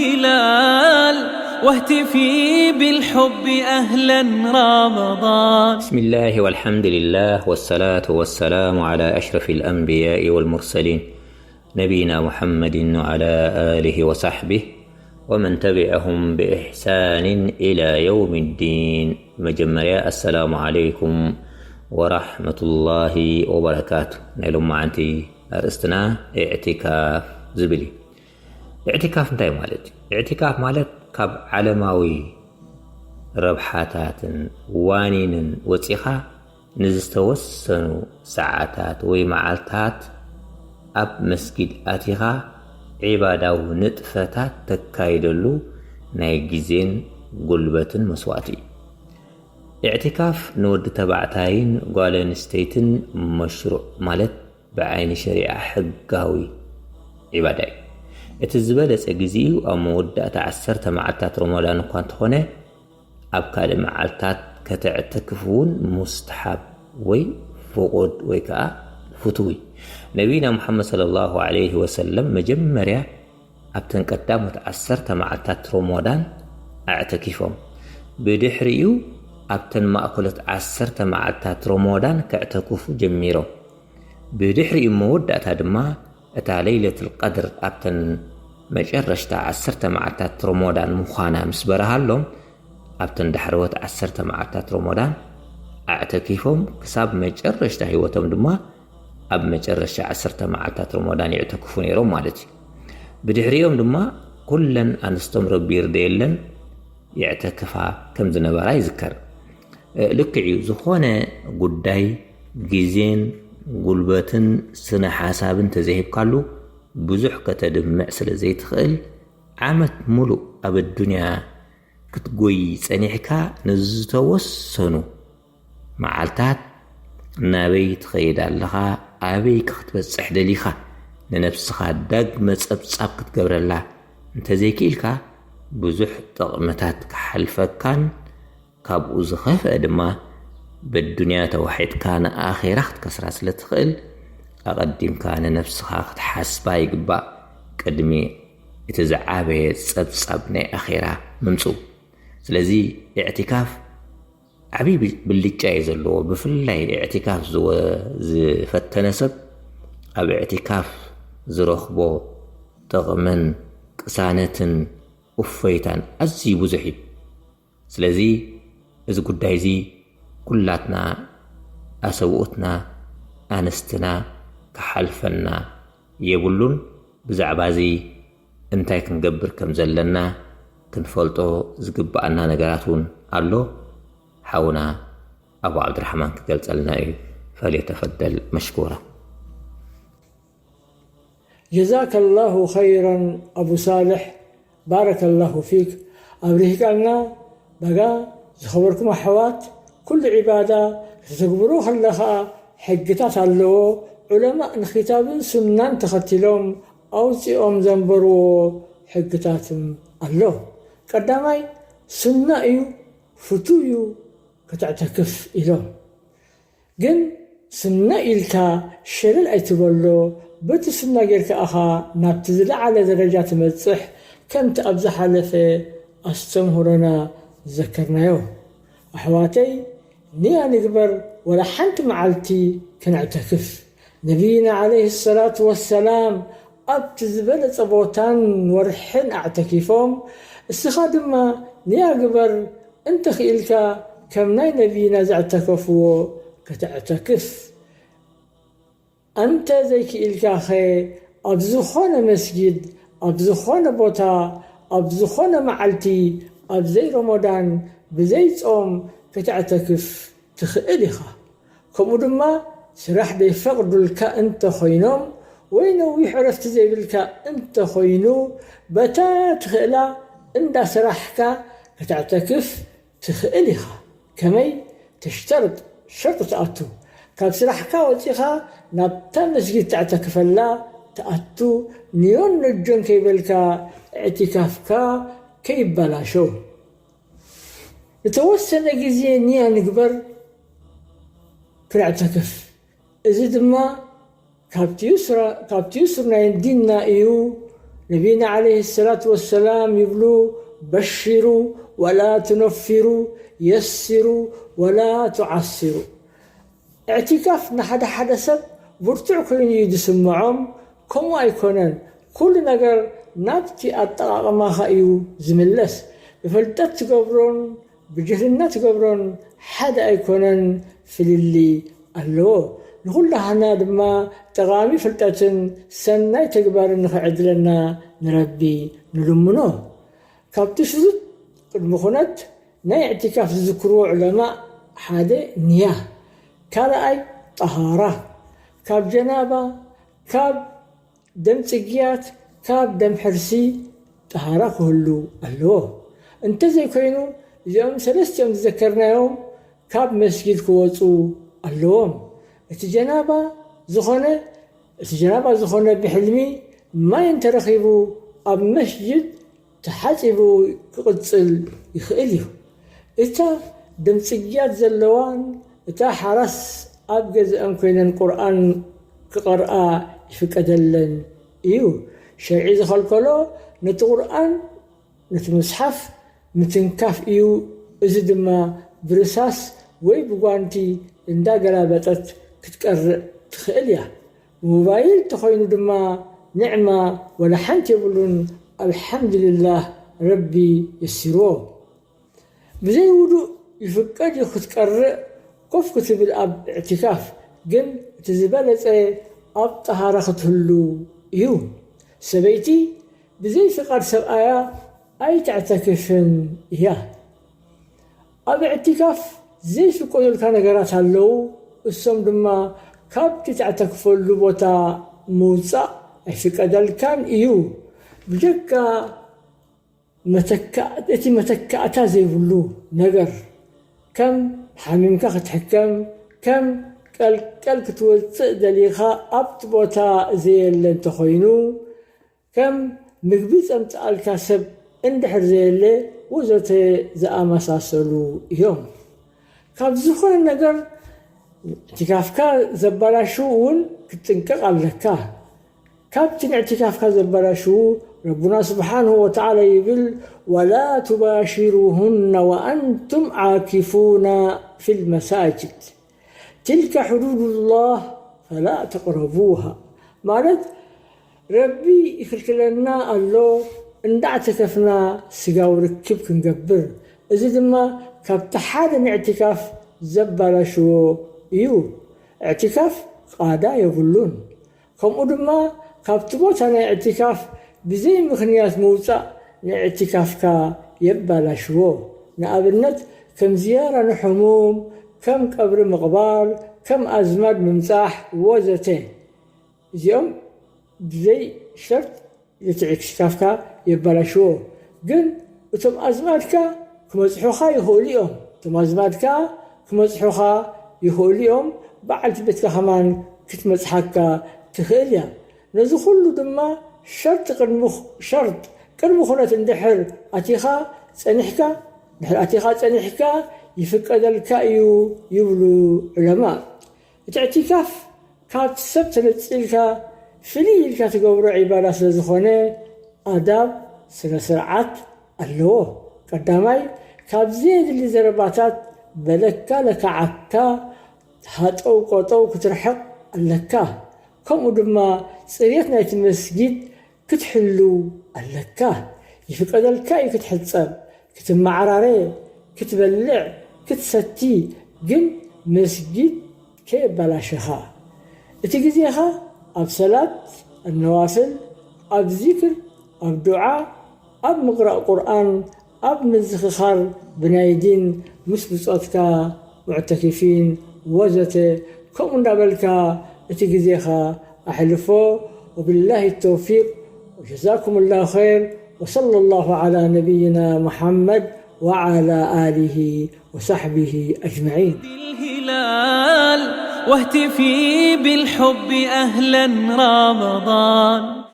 هلال واهتفي بالحب أهلا رمضان. بسم الله والحمد لله والصلاة والسلام على أشرف الأنبياء والمرسلين نبينا محمد وعلى آله وصحبه ومن تبعهم بإحسان إلى يوم الدين. መጀመርያ السلام عليكم ورحمة الله وبركاته። ናይ ሎማዓንቲ ኣርእስትና ኢዕቲካፍ ዝብል እዩ። ኢዕቲካፍ እንታይ ማለት እዩ? ኢዕቲካፍ ማለት ካብ ዓለማዊ ረብሓታትን ዋኒንን ወፂኻ ንዝተወሰኑ ሰዓታት ወይ መዓልታት ኣብ መስጊድ ኣቲኻ ዒባዳዊ ንጥፈታት ተካይደሉ ናይ ግዜን ጉልበትን መስዋእቲ እዩ። ኢዕቲካፍ ንወዲ ተባዕታይን ጓል ኣንስተይትን መሽሩዕ ማለት ብዓይኒ ሸሪዓ ሕጋዊ ዒባዳ እዩ። እቲ ዝበለጸ ግዜኡ ኣብ መወዳእታ ዓሰርተ መዓልታት ረመዳን እኳ እንተኾነ ኣብ ካልእ መዓልታት ከተዕተክፍ እውን ሙስተሓብ ወይ ፍቑድ ወይ ከዓ ፍትዊ እዩ። ነቢና ሙሓመድ ሰለላሁ ዐለይሂ ወሰለም መጀመርያ ኣብተን ቀዳሞት ዓሰርተ መዓልታት ሮሞዳን ኣዕተኪፎም። ብድሕሪኡ ኣብተን ማእከሎት ዓሰርተ መዓልታት ሮሞዳን ከዕተክፉ ጀሚሮም። ብድሕሪኡ መወዳእታ ድማ እታ ለይለቱል ቀድር ኣብተን መጨረሽታ ዓሰርተ መዓልታት ሮሞዳን ምዃና ምስ በረሃሎም ኣብተን ዳሕረዎት ዓሰርተ መዓልታት ሮሞዳን ኣዕተኪፎም ክሳብ መጨረሽታ ህይወቶም ድማ ኣብ መጨረሻ ዓሰርተ መዓልታት ሮሞዳን የዕተክፉ ነይሮም ማለት እዩ። ብድሕሪኦም ድማ ኩለን ኣንስቶም ረቢ ይርደየለን የዕተክፋ ከም ዝነበራ ይዝከር። ልክዕ እዩ፣ ዝኾነ ጉዳይ ግዜን ጉልበትን ስነ ሓሳብን ተዘይሂብካሉ ብዙሕ ከተድምዕ ስለ ዘይትኽእል ዓመት ሙሉእ ኣብ ኣዱንያ ክትጎይ ጸኒሕካ ንዝተወሰኑ መዓልታት ናበይ ትኸይድ ኣለኻ፣ ኣበይ ክትበጽሕ ደሊኻ ንነብስኻ ዳግመ ጸብጻብ ክትገብረላ እንተዘይክኢልካ ብዙሕ ጥቕምታት ክሓልፈካን ካብኡ ዝኸፍአ ድማ በዱንያ ተዋሒጥካ ንኣኼራ ክትከስራ ስለ ትኽእል ኣቐዲምካ ንነብስኻ ክትሓስባ ይግባእ ቅድሚ እቲ ዝዓበየ ጸብጻብ ናይ ኣኼራ ምምጽኡ። ስለዚ ኢዕቲካፍ ዓብዪ ብልጫ እዩ ዘለዎ። ብፍላይ ኢዕቲካፍ ዝፈተነ ሰብ ኣብ ኢዕቲካፍ ዝረኽቦ ጥቕምን ቅሳነትን እፎይታን ኣዝዩ ብዙሕ እዩ። ስለዚ እዚ ጉዳይ እዚ ኩላትና ኣሰብኡትና ኣንስትና ክሓልፈና የብሉን። ብዛዕባ እዚ እንታይ ክንገብር ከም ዘለና ክንፈልጦ ዝግብኣና ነገራት እውን ኣሎ። ሓውና ኣቡ ዓብድራሕማን ክገልጸልና እዩ። ፈልየተፈደል መሽኩራ። ጀዛከላሁ ኸይረን ኣቡ ሳልሕ፣ ባረከላሁ ፊክ። ኣብሪህካልና። በጋ ዝኸበርኩም ኣሕዋት፣ ኩሉ ዒባዳ ክትተግብሩ ከለኻ ሕግታት ኣለዎ። ዑለማእ ንኪታብን ሱናን ተኸቲሎም ኣውጺኦም ዘንበርዎ ሕግታትም ኣሎ። ቀዳማይ ሱና እዩ፣ ፍቱው እዩ ከተዕተክፍ ኢሎም። ግን ሱና ኢልካ ሸለል ኣይትበሎ፣ በቲ ሱና ጌርካ ኢኻ ናብቲ ዝለዓለ ደረጃ ትበጽሕ፣ ከምቲ ኣብ ዝሓለፈ ኣስተምህሮና ዝዘከርናዮ። ኣሕዋተይ ንያ ንግበር ወላ ሓንቲ መዓልቲ ከነዕተክፍ። ነቢይና ዓለይሂ ሰላቱ ወሰላም ኣብቲ ዝበለጸ ቦታን ወርሕን ኣዕተኪፎም፣ እስኻ ድማ ንያ ግበር እንተ ኽኢልካ ከም ናይ ነቢይና ዘዕተከፍዎ ከተዕተክፍ፣ ኣንተ ዘይክኢልካኸ ኣብ ዝኾነ መስጊድ፣ ኣብ ዝኾነ ቦታ፣ ኣብ ዝኾነ መዓልቲ፣ ኣብ ዘይረሞዳን ብዘይ ጾም ከተዕተክፍ ትኽእል ኢኻ። ከምኡ ድማ ስራሕ ደይፈቕዱልካ እንተ ኾይኖም ወይ ነዊሕ ዕረፍቲ ዘይብልካ እንተ ኾይኑ፣ በታ ትኽእላ እንዳ ሰራሕካ ከተዕተክፍ ትኽእል ኢኻ። ከመይ? ተሽተርጥ፣ ሸርጢ ትኣቱ። ካብ ስራሕካ ወጺኻ ናብታ መስጊድ ተዕተክፈላ ትኣቱ፣ ንዮን ነጆን ከይበልካ እዕቲካፍካ ከይበላሾ። ንተወሰነ ግዜ ንያ ንግበር ክነዕተክፍ። እዚ ድማ ካብቲ ዩስር ናይ ዲንና እዩ። ነቢና ዓለይሂ ሰላቱ ወሰላም ይብሉ፣ በሽሩ ወላ ትነፊሩ፣ የስሩ ወላ ትዓስሩ። እዕቲካፍ ንሓደ ሓደ ሰብ ብርቱዕ ኮይኑ እዩ ዝስምዖም። ከምኡ ኣይኮነን። ኩሉ ነገር ናብቲ ኣጠቓቕማኻ እዩ ዝምለስ። ብፍልጠት ትገብሮን ብጅህልና ትገብሮን ሓደ ኣይኮነን፣ ፍልልይ ኣለዎ። ንኹላህና ድማ ጠቓሚ ፍልጠትን ሰናይ ተግባርን ንኽዕድለና ንረቢ ንልምኖ። ካብቲ ሽሩጥ ቅድሚ ኩነት ናይ እዕቲካፍ ዝዝክርዎ ዑለማእ ሓደ ንያ፣ ካልኣይ ጠሃራ፣ ካብ ጀናባ፣ ካብ ደም ጽግያት፣ ካብ ደም ሕርሲ ጠሃራ ክህሉ ኣለዎ። እንተዘይኮይኑ እዚኦም ሰለስቲኦም ዝዘከርናዮም ካብ መስጊድ ክወጹ ኣለዎም። እቲ ጀናባ ዝኾነ እቲ ጀናባ ዝኾነ ብሕልሚ ማይ እንተረኺቡ ኣብ መስጅድ ተሓጺቡ ክቕጽል ይኽእል እዩ። እታ ደም ጽግያት ዘለዋን እታ ሓራስ ኣብ ገዝአን ኮይነን ቁርኣን ክቐርኣ ይፍቀደለን እዩ። ሸርዒ ዝኸልከሎ ነቲ ቁርኣን ነቲ ምስሓፍ ምትንካፍ እዩ። እዚ ድማ ብርሳስ ወይ ብጓንቲ እንዳገላበጠት ክትቀርእ ትኽእል እያ። ብሞባይል ተኾይኑ ድማ ንዕማ ወላ ሓንቲ የብሉን። ኣልሓምዱልላህ ረቢ የሲርዎ። ብዘይ ውዱእ ይፍቀድ እዩ ክትቀርእ ኮፍ ክትብል ኣብ እዕቲካፍ፣ ግን እቲ ዝበለጸ ኣብ ጠሃራ ክትህሉ እዩ። ሰበይቲ ብዘይ ፍቓድ ሰብኣያ ኣይተዕተክፍን እያ። ኣብ እዕቲካፍ ዘይፍቀዱልካ ነገራት ኣለዉ። እሶም ድማ ካብቲ ተዕተክፈሉ ቦታ ምውጻእ ኣይፍቀደልካን እዩ። ብጀካ መተካ እቲ መተካእታ ዘይብሉ ነገር ከም ሓሚምካ ክትሕከም ከም ቀልቀል ክትወጽእ ደሊኻ ኣብቲ ቦታ ዘየለ እንተኾይኑ ከም ምግቢ ጸምጽኣልካ ሰብ እንድሕር ዘየለ ወዘተ ዝኣመሳሰሉ እዮም። ካብ ዝኾነ ነገር እዕቲካፍካ ዘባላሽው እውን ክትጥንቀቕ ኣለካ። ካብቲ ንእዕቲካፍካ ዘባላሽው ረቡና ስብሓንሁ ወተዓላ ይብል፣ ወላ ቱባሽሩሁና ወኣንቱም ዓኪፉና ፊል መሳጅድ ትልከ ሕዱዱላህ ፈላ ተቅረቡሃ። ማለት ረቢ ይክልክለና ኣሎ እንዳዕተከፍና ስጋዊ ርክብ ክንገብር። እዚ ድማ ካብቲ ሓደ ንእዕቲካፍ ዘባላሽዎ እዩ። እዕቲካፍ ቃዳ የብሉን። ከምኡ ድማ ካብቲ ቦታ ናይ እዕቲካፍ ብዘይ ምኽንያት ምውጻእ ንእዕቲካፍካ የባላሽዎ። ንኣብነት ከም ዝያራ ንሕሙም፣ ከም ቀብሪ ምቕባር፣ ከም ኣዝማድ ምምጻሕ ወዘተ። እዚኦም ብዘይ ሸርጥ እቲ እዕቲካፍካ የባላሽዎ። ግን እቶም ኣዝማድካ ክመጽሑኻ ይኽእሉ እዮም። እቶም ኣዝማድካ ክመጽሑኻ ይኽእሉ እዮም። በዓልቲ ቤትካ ከማን ክትመጽሓካ ትኽእል እያ። ነዚ ኩሉ ድማ ሸርጢ ቅድሚ ሸርጥ ቅድሚ ኩነት እንድሕር ኣቲኻ ጸኒሕካ ድሕር ኣቲኻ ጸኒሕካ ይፍቀደልካ እዩ ይብሉ ዑለማ። እቲ እዕቲካፍ ካብቲ ሰብ ተነጺልካ ፍልይ ኢልካ ትገብሮ ዒባዳ ስለ ዝኾነ ኣዳብ ስነ ስርዓት ኣለዎ። ቀዳማይ ካብ ዘየድሊ ዘረባታት በለካ ለካዓካ ሃጠው ቆጠው ክትርሕቕ ኣለካ። ከምኡ ድማ ጽሬት ናይቲ መስጊድ ክትሕሉ ኣለካ። ይፍቀደልካ እዩ ክትሕጸብ፣ ክትመዓራረ፣ ክትበልዕ፣ ክትሰቲ፣ ግን መስጊድ ከየባላሸኻ። እቲ ግዜኻ ኣብ ሰላት፣ ኣብ ነዋፍል፣ ኣብ ዚክር፣ ኣብ ዱዓ፣ ኣብ ምቕራእ ቁርኣን፣ ኣብ ምዝኽኻር ብናይ ዲን ምስ ብጾትካ፣ ሙዕተኪፊን ወዘተ ከምኡ እንዳበልካ እቲ ግዜኻ ኣሕልፎ። وبالله التوفيق وجزاكم الله خير وصلى الله على نبينا محمد وعلى آله وصحبه أجمعين. الهلال واهتفي بالحب أهلا رمضان.